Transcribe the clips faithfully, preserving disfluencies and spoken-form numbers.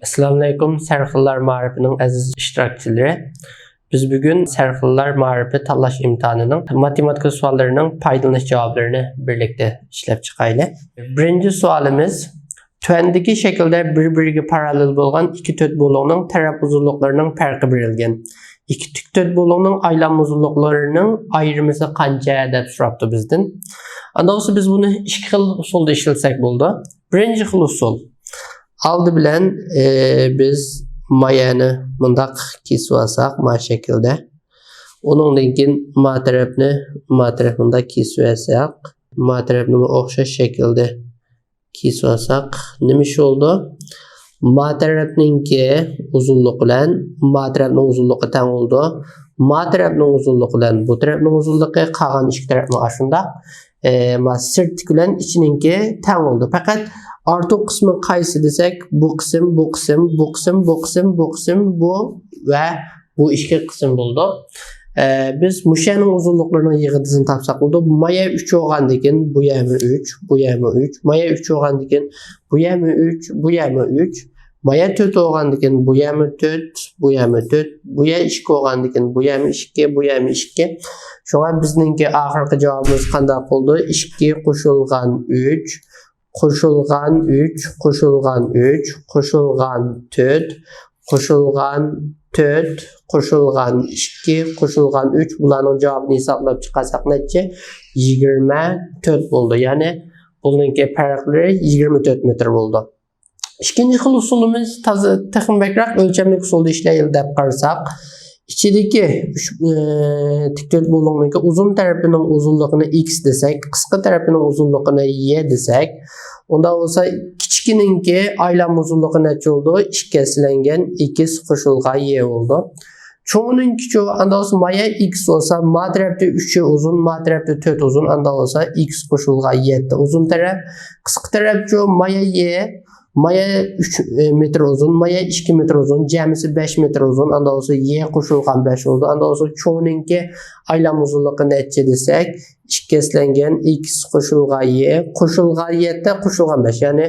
ئەسسالامۇئەلەيكۇم، سەرخىللار مائارىپىنىڭ ئەزىز ئىشتىراكچىلىرى. بىز بۈگۈن سەرخىللار مائارىپى تاللاش ئىمتىھانىنىڭ ماتېماتىكا سوئاللىرىنىڭ پايدىلىنىش جاۋابلىرىنى بىرلىكتە ئىشلەپ چىقايلى. بىرىنچى سوئالىمىز، تۆۋەندىكى شەكىلدە بىر-بىرىگە پاراللېل بولغان ئىككى تۆت بۇلۇڭنىڭ تەرەپ ئۇزۇنلۇقلىرىنىڭ پەرقى بېرىلگەن. ئىككى تىك تۆت بۇلۇڭنىڭ ئايلانما ئۇزۇنلۇقلىرىنىڭ ئايرىمىسى قانچە دەپ سوراپتۇ بىزدىن. ئاندا بولسا بىز بۇنى ئىككى خىل ئۇسۇلدا ئىشلىتسەك بولىدۇ. بىرىنچى خىل ئۇسۇل. ئالدى بىلەن، ئى، بىز مايەنى مۇنداق كېسىۋالساق، ما شەكىلدە. ئۇنىڭدىن كېيىن ما تەرەپنى، ما تەرەپ مۇنداق كېسىۋەلسەك، ما تەرەپنىمۇ ئوخشاش شەكىلدە كېسىۋالساق، نېمە ئىش بولىدۇ؟ ما تەرەپنىڭكى ئۇزۇنلۇقى بىلەن ما تەرەپنىڭ ئۇزۇنلۇقى تەڭ بولىدۇ. ما تەرەپنىڭ ئۇزۇنلۇقى بىلەن بۇ تەرەپنىڭ ئۇزۇنلۇقى، قالغان ئىككى تەرەپمۇ ئاشۇنداق. ئە، ما سىرتتىكى بىلەن ئىچىنىڭكى تەڭ بولىدۇ. پەقەت ئارتۇق قىسمى قايسى دېسەك، بۇ قىسىم، بۇ قىسىم، بۇ قىسىم، بۇ قىسىم، بۇ قىسىم، بۇ ۋە بۇ ئىككى قىسىم بولىدۇ. ئە، بىز مۇشۇ يەرنىڭ ئۇزۇنلۇقلىرىنىڭ يىغىندىسىنى تاپساق بولىدۇ. مايە ئۈچ بولغاندىن كېيىن بۇ يەرمۇ ئۈچ، بۇ يەرمۇ ئۈچ، مايە ئۈچ بولغاندىن كېيىن بۇ يەرمۇ ئۈچ، بۇ يەرمۇ ئۈچ، مايە تۆت بولغاندىن كېيىن بۇ يەرمۇ تۆت، بۇ يەرمۇ تۆت، بۇ يەر ئىككى بولغاندىن كېيىن بۇ يەرمۇ ئىككى، بۇ يەرمۇ ئىككى. شۇڭا بىزنىڭكى ئاخىرقى جاۋابىمىز قانداق بولىدۇ؟ ئىككى قوشۇلغان ئۈچ، قوشۇلغان ئۈچ، قوشۇلغان ئۈچ، قوشۇلغان تۆت، قوشۇلغان تۆت، قوشۇلغان ئىككى، قوشۇلغان ئۈچ، بۇلارنىڭ جاۋابىنى ھېسابلاپ چىقارساق نەچچە؟ يىگىرمە تۆت بولىدۇ. يەنى بۇنىڭكى پەرقلىرى يىگىرمە تۆت مېتىر بولىدۇ. ئىككىنچى خىل ئۇسۇلىمىز تازا تېخىمۇ بەكرەك ئۆلچەملىك ئۇسۇلدا ئىشلەيلى دەپ قارىساق، ئىچىدىكى ئۈچ، ئى، تىك تۆت بۇلۇڭنىڭكى ئۇزۇن تەرىپىنىڭ ئۇزۇنلۇقىنى ئىكس دېسەك، قىسقا تەرىپىنىڭ ئۇزۇنلۇقىنى يې دېسەك، ئۇندا بولسا كىچىكىنىڭكى ئايلانما ئۇزۇنلۇقى نەچچە بولىدۇ؟ ئىككى ھەسسىلەنگەن ئىكس قوشۇلغان يې بولىدۇ. چوڭىنىڭكىچۇ، ئاندا بولسا مايە ئىكس بولسا، ما تەرەپتە ئۈچ ئۇزۇن، ما تەرەپتە تۆت ئۇزۇن، ئاندا بولسا ئىكس قوشۇلغان يەتتە ئۇزۇن تەرەپ. قىسقا تەرەپچۇ، مايە يې، مايە ئۈچ مېتىر ئۇزۇن، مايە ئىككى مېتىر ئۇزۇن، جەمئىسى بەش مېتىر ئۇزۇن، ئاندا بولسا يې قوشۇلغان بەش بولىدۇ. ئاندا بولسا چوڭىنىڭكى ئايلانما ئۇزۇنلۇقى نەچچە دېسەك، ئىككى ھەسسىلەنگەن ئىكس قوشۇلغان يې قوشۇلغان يەتتە قوشۇلغان بەش، يەنى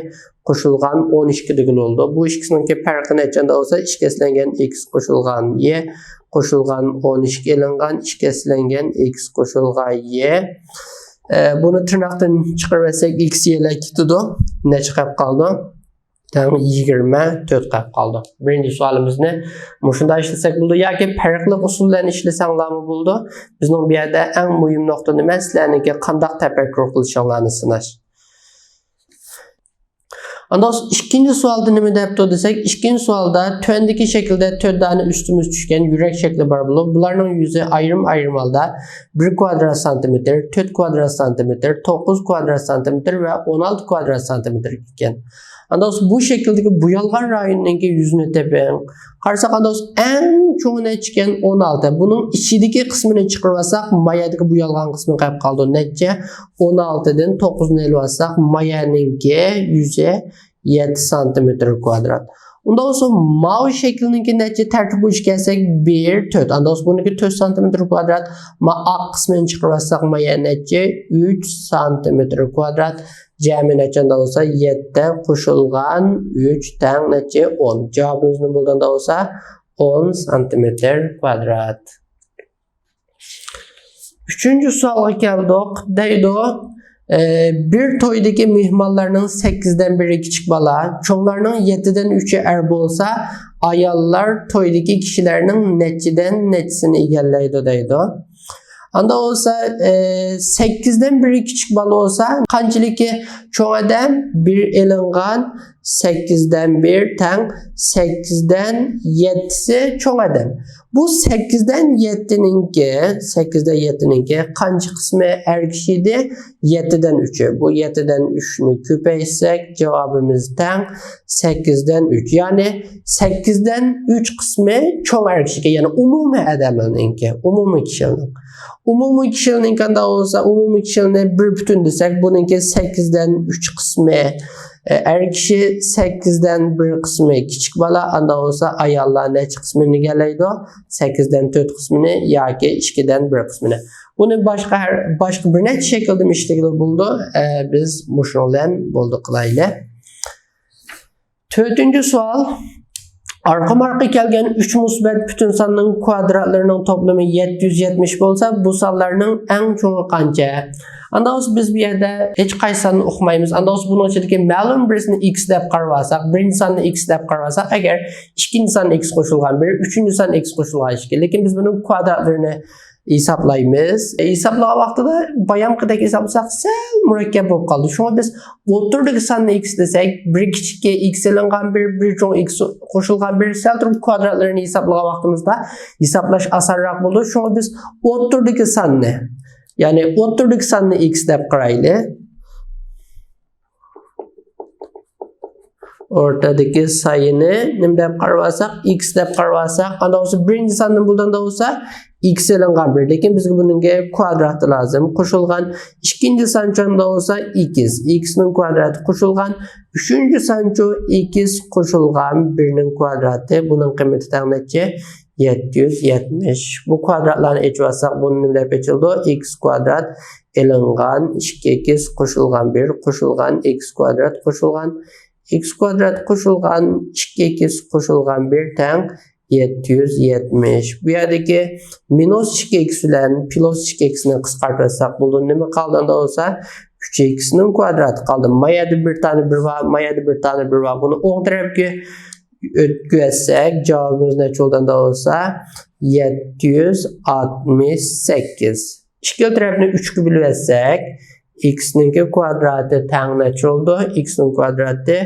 قوشۇلغان ئون ئىككى دېگىلى بولىدۇ. بۇ ئىككىسىنىڭكى پەرقى نەچچە؟ ئاندا بولسا ئىككى ھەسسىلەنگەن ئىكس قوشۇلغان يې قوشۇلغان ئون ئىككى ئېلىنغان ئىككى ھەسسىلەنگەن ئىكس قوشۇلغان يې. ئە، بۇنى تىرناقتىن چىقىرىۋەتسەك، ئىكس يېلەر كېتىدۇ. نەچچە قېلىپ قالىدۇ؟ تەڭ يىگىرمە تۆت قېلىپ قالىدۇ. بىرىنچى سوئالىمىزنى مۇشۇنداق ئىشلىسەك بولىدۇ ياكى پەرقلىق ئۇسۇل بىلەن ئىشلىسەڭلارمۇ بولىدۇ. بىزنىڭ بۇ يەردە ئەڭ مۇھىم نۇقتا نېمە؟ سىلەرنىڭكى قانداق تەپەككۇر قىلىشىڭلارنى سىناش. ئاندا ئىككىنچى سوئالدا نېمە دەپتۇ دېسەك، ئىككىنچى سوئالدا تۆۋەندىكى شەكىلدە تۆت دانە ئۈستىمىز چۈشكەن يۈرەك شەكلى بار بولۇپ، بۇلارنىڭ يۈزى ئايرىم-ئايرىم ھالدا بىر كۋادرات سانتىمېتىر، تۆت كۋادرات سانتىمېتىر، توققۇز كۋادرات سانتىمېتىر ۋە ئون ئالتە كۋادرات سانتىمېتىر ئىكەن. ئاندا بۇ شەكىلدىكى بويالغان رايوننىڭكى يۈزىنى تېپىڭ. قارىساق، ئاندا ئەڭ چوڭى نەچچە ئىكەن؟ ئون ئالتە. بۇنىڭ ئىچىدىكى قىسمىنى چىقىرىۋالساق، مايەدىكى بويالغان قىسمى قېلىپ قالىدۇ. نەچچە؟ ئون ئالتىدىن توققۇزنى ئېلىۋالساق، مايەنىڭكى يۈزى يەتتە سانتىمېتىر كۋادرات. ئۇندا بولسا ماۋۇ شەكىلنىڭكى نەچچە؟ تەرتىپ بويىچە كەلسەك، بىر، تۆت. ئاندا بولسا بۇنىڭكى تۆت سانتىمېتىر كۋادرات. ما ئاق قىسمىنى چىقىرىۋالساق، مايە نەچچە؟ ئۈچ سانتىمېتىر كۋادرات. جەمئىي نەچچە؟ ئاندا بولسا يەتتە قوشۇلغان ئۈچ تەڭ نەچچە؟ ئون. جاۋابىمىز نېمە بولىدۇ ئاندا بولسا؟ ئون سانتىمېتىر كۋادرات. ئۈچىنچى سوئالغا كەلدۇق. دەيدۇ، ئە، بىر تويدىكى مېھمانلارنىڭ سەككىزدىن بىرى كىچىك بالا، چوڭلارنىڭ يەتتىدىن ئۈچى ئەر بولسا، ئاياللار تويدىكى كىشىلەرنىڭ نەچچىدىن نەچچىسىنى ئىگىلەيدۇ دەيدۇ. ئاندا بولسا، ئە، سەككىزدىن بىرى كىچىك بالا بولسا، قانچىلىكى چوڭ ئادەم؟ بىر ئېلىنغان، سەككىزدىن بىر تەڭ سەككىزدىن يەتتىسى چوڭ ئادەم. بۇ سەككىزدىن يەتتىنىڭكى، سەككىزدىن يەتتىنىڭكى قانچە قىسمى ئەر كىشى ئىدى؟ يەتتىدىن ئۈچى. بۇ يەتتىدىن ئۈچنى كۆپەيتسەك، جاۋابىمىز تەڭ سەككىزدىن ئۈچ. يەنى سەككىزدىن ئۈچ قىسمى چوڭ ئەر كىشىگە، يەنى ئومۇمىي ئادەمنىڭكى، ئومۇمىي كىشىنىڭ. ئومۇمىي كىشىنىڭكى قانداق بولسا، ئومۇمىي كىشىنى بىر پۈتۈن دېسەك، بۇنىڭكى سەككىزدىن ئۈچ قىسمى، ئە، ئەر كىشى، سەككىزدىن بىر قىسمى كىچىك بالا، ئاندا بولسا ئاياللار نەچچە قىسمىنى ئىگىلەيدۇ؟ سەككىزدىن تۆت قىسمىنى ياكى ئىككىدىن بىر قىسمىنى. بۇنى باشقا ھەر، باشقا بىر نەچچە شەكىلدىمۇ ئىشلىگىلى بولىدۇ. ئە، بىز مۇشۇنىڭ بىلەن بولدى قىلايلى. تۆتىنچى سوئال. ئارقىمۇ ئارقا كەلگەن ئۈچ مۇسبەت پۈتۈن ساننىڭ كۋادراتلىرىنىڭ توپلىمى يەتتە يۈز يەتمىش بولسا، بۇ سانلارنىڭ ئەڭ چوڭى قانچە؟ ئاندىن بولسا بىز بۇ يەردە ھېچقايسى ساننى ئۇقمايمىز. ئاندىن بولسا بۇنىڭ ئىچىدىكى مەلۇم بىرسىنى ئىكس دەپ قارىۋالساق، بىرىنچى ساننى ئىكس دەپ قارىۋالساق، ئەگەر ئىككىنچى ساننى ئىكس قوشۇلغان بىر، ئۈچىنچى ساننى ئىكس قوشۇلغان ئىككى. لېكىن بىز بۇنىڭ كۋادراتلىرىنى ھېسابلايمىز. ھېسابلىغان ۋاقتىدا بايامقىدەك ھېسابلىساق سەل مۇرەككەپ بولۇپ قالدى. شۇڭا بىز ئوتتۇرىدىكى ساننى ئىكس دېسەك، بىر كىچىككە ئىكس ئېلىنغان بىر، بىر چوڭ ئىكس قوشۇلغان بىر، سەل تۇرۇپ كۋادراتلىرىنى ھېسابلىغان ۋاقتىمىزدا ھېسابلاش ئاسانراق بولىدۇ. شۇڭا بىز ئوتتۇرىدىكى ساننى، يەنى ئوتتۇرىدىكى ساننى ئىكس دەپ قارايلى. ئورتىدىكى سايىنى نېمە دەپ قارىۋالساق، ئىكس دەپ قارىۋالساق، ئاندىن بولسا بىرىنچى ساننى بۇلداندا بولسا ئىكس ئېلىنغان بىر، لېكىن بىزگە بۇنىڭ كۋادراتى لازىم. قوشۇلغان ئىككىنچى سانچۇ ئاندا بولسا ئىكس، ئىكسنىڭ كۋادراتى قوشۇلغان ئۈچىنچى سانچۇ ئىكس قوشۇلغان بىرنىڭ كۋادراتى. بۇنىڭ قىممىتى تەڭ نەچچە؟ يەتتە يۈز يەتمىش. بۇ كۋادراتلارنى ئېچىۋالساق، بۇ نېمە دەپ ئېچىلىدۇ؟ ئىكس كۋادرات ئېلىنغان ئىككى ئىكس قوشۇلغان بىر قوشۇلغان ئىكس كۋادرات قوشۇلغان ئىكس كۋادرات قوشۇلغان ئىككى ئىكس قوشۇلغان بىر تەڭ يەتتە يۈز يەتمىش. بۇ يەردىكى مىنۇس ئىككى ئىكس بىلەن پلۇس ئىككى ئىكسنى قىسقارتىۋەتسەك بولىدۇ. نېمە قالدى ئاندا بولسا؟ ئۈچ ئىكسنىڭ كۋادراتى قالدى. ما يەردە بىر دانە بىر بار، ما يەردە بىر دانە بىر بار. بۇنى ئوڭ تەرەپكە ئۆتكۈزسەك، جاۋابىمىز نەچچە بولىدۇ ئاندا بولسا؟ يەتتە يۈز ئاتمىش سەككىز. ئىككىلا تەرەپنى ئۈچكە بۆلۈۋەتسەك، ئىكسنىڭكى كۋادراتى تەڭ نەچچە بولىدۇ؟ ئىكسنىڭ كۋادراتى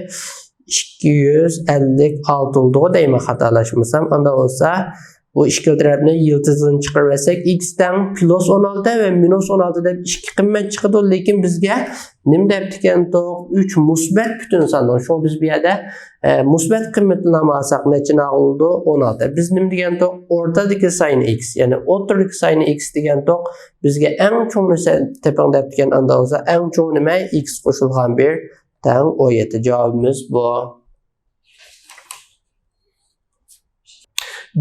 ئىككى يۈز ئەللىك ئالتە بولىدىغۇ دەيمەن، خاتالاشمىسام. ئاندا بولسا، بۇ ئىككىلا تەرەپنى يىلتىزىدىن چىقىرىۋەتسەك، ئىكس تەڭ پلۇس ئون ئالتە ۋە مىنۇس ئون ئالتە دەپ ئىككى قىممەت چىقىدۇ. لېكىن بىزگە نېمە دەپتىكەن توق؟ ئۈچ مۇسبەت پۈتۈن سان. شۇڭا بىز بۇ يەردە، ئە، مۇسبەت قىممىتىنى ئالساق نەچچىنى ئالىدۇ؟ ئون ئالتە. بىز نېمە دېگەن توق؟ ئورتىدىكى ساينى ئىكس، يەنى ئوتتۇرىدىكى ساينى ئىكس دېگەن توق. بىزگە ئەڭ چوڭنى سە-، تېپىڭ دەپتىكەن. ئاندا بولسا ئەڭ چوڭ نېمە؟ ئىكس قوشۇلغان بىر تەڭ ئون يەتتە. جاۋابىمىز بۇ.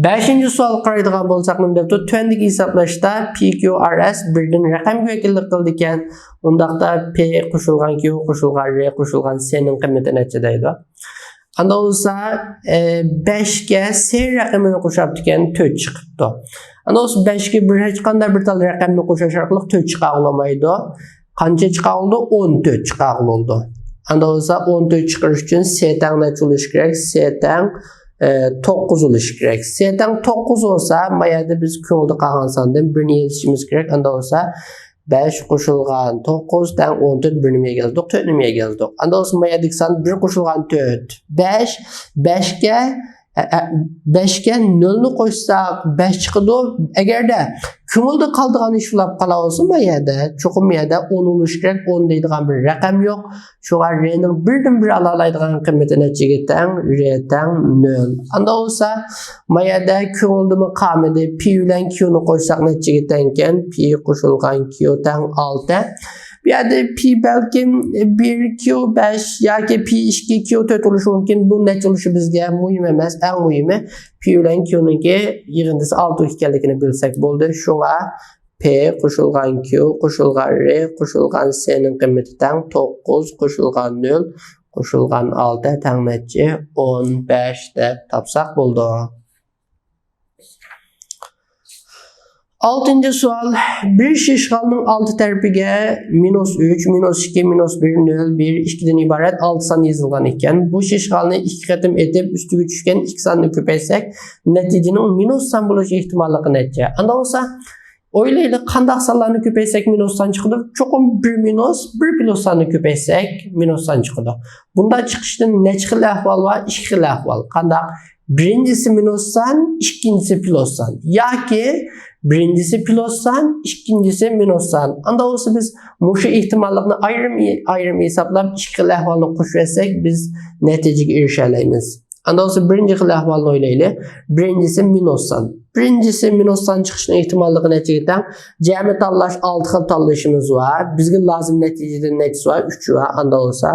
بەشىنچى سوئالغا قارايدىغان بولساق، نېمە دەپتۇ؟ تۆۋەندىكى ھېسابلاشتا پى كيۇ ئار ئېس بىردىن رەقەمگە ۋەكىللىك قىلىدىكەن. ئۇنداقتا پې قوشۇلغان كيۇ قوشۇلغان رې قوشۇلغان سېنىڭ قىممىتى نەچچە دەيدۇ. ئاندا بولسا، ئە، بەشكە سې رەقىمىنى قوشاپتىكەن، تۆت چىقىپتۇ. ئاندا بولسا بەشكە بىر ھېچقانداق بىر تال رەقەمنى قوشۇش ئارقىلىق تۆت چىقارغىلى بولمايدۇ. قانچە چىقارغىلى بولىدۇ؟ ئون تۆت چىقارغىلى بولىدۇ. ئاندا بولسا ئون تۆت چىقىرىش ئۈچۈن سې تەڭ نەچچە بولۇشى كېرەك؟ سې تەڭ، ئە، توققۇز بولۇشى كېرەك. سې تەڭ توققۇز بولسا، ما يەردە بىز كۆڭۈلدە قالغان ساندىن بىرنى يېزىشىمىز كېرەك. ئاندا بولسا بەش قوشۇلغان توققۇز تەڭ ئون تۆت، بىرنى ما يەرگە يازدۇق، تۆتنى ما يەرگە يازدۇق. ئاندا بولسا ما يەردىكى سان بىر قوشۇلغان تۆت، بەش، بەشكە، ئە، ئە، بەشكە نۆلنى قوشساق بەش چىقىدۇ. ئەگەردە كۆڭۈلدە قالىدىغان ئىش بولۇپ قالا بولسا، ما يەردە چوقۇم ما يەردە ئون بولۇشى كېرەك، ئون دەيدىغان بىر رەقەم يوق. شۇڭا رېنىڭ بىردىن بىر ئالالايدىغان قىممىتى نەچچىگە تەڭ؟ رې تەڭ نۆل. ئاندا بولسا ما يەردە كۆڭۈلدىمۇ قالمىدى. پى بىلەن كيۇنى قوشساق نەچچىگە تەڭكەن؟ پى قوشۇلغان كيۇ تەڭ ئالتە. بۇ يەردە پى بەلكىم بىر، كيۇ بەش ياكى پى ئىككى، كيۇ تۆت بولۇشى مۇمكىن. بۇ نەچچە بولۇشى بىزگە مۇھىم ئەمەس. ئەڭ مۇھىمى پى بىلەن كيۇنىڭكى يىغىندىسى ئالتە ئىكەنلىكىنى بىلسەك بولدى. شۇڭا پې قوشۇلغان كيۇ قوشۇلغان رې قوشۇلغان سېنىڭ قىممىتى تەڭ توققۇز قوشۇلغان نۆل قوشۇلغان ئالتە تەڭ نەچچە؟ ئون بەش دەپ تاپساق بولىدۇ. ئالتىنچى سوئال. بىر شىشخاننىڭ ئالتە تەرىپىگە مىنۇس ئۈچ، مىنۇس ئىككى، مىنۇس بىر، نۆل، بىر، ئىككىدىن ئىبارەت ئالتە سان يېزىلغان ئىكەن. بۇ شىشخاننى ئىككى قېتىم ئېتىپ، ئۈستىگە چۈشكەن ئىككى ساننى كۆپەيتسەك، نەتىجىنىڭ مىنۇس سان بولۇش ئېھتىماللىقى نەچچە؟ ئاندا بولسا، ئويلايلى، قانداق سانلارنى كۆپەيتسەك مىنۇس سان چىقىدۇ؟ چوقۇم بىر مىنۇس بىر پلۇس ساننى كۆپەيتسەك مىنۇس سان چىقىدۇ. بۇنداق چىقىشتىن نەچچە خىل ئەھۋال بار؟ ئىككى خىل ئەھۋال. قانداق؟ بىرىنچىسى مىنۇس سان، ئىككىنچىسى پلۇس سان. ياكى بىرىنچىسى پلۇس سان، ئىككىنچىسى مىنۇس سان. ئاندا بولسا بىز مۇشۇ ئېھتىماللىقنى ئايرىم، ئايرىم ھېسابلاپ، ئىككى خىل ئەھۋالنى قوشۇۋەتسەك، بىز نەتىجىگە ئېرىشەلەيمىز. ئاندا بولسا بىرىنچى خىل ئەھۋالنى ئويلايلى. بىرىنچىسى مىنۇس سان. بىرىنچىسى مىنۇس سان چىقىشنىڭ ئېھتىماللىقى نەچچىگە تەڭ؟ جەمئىي تاللاش ئالتە خىل تاللىشىمىز بار. بىزگە لازىم نەتىجىدىن نەچچىسى بار؟ ئۈچ بار. ئاندا بولسا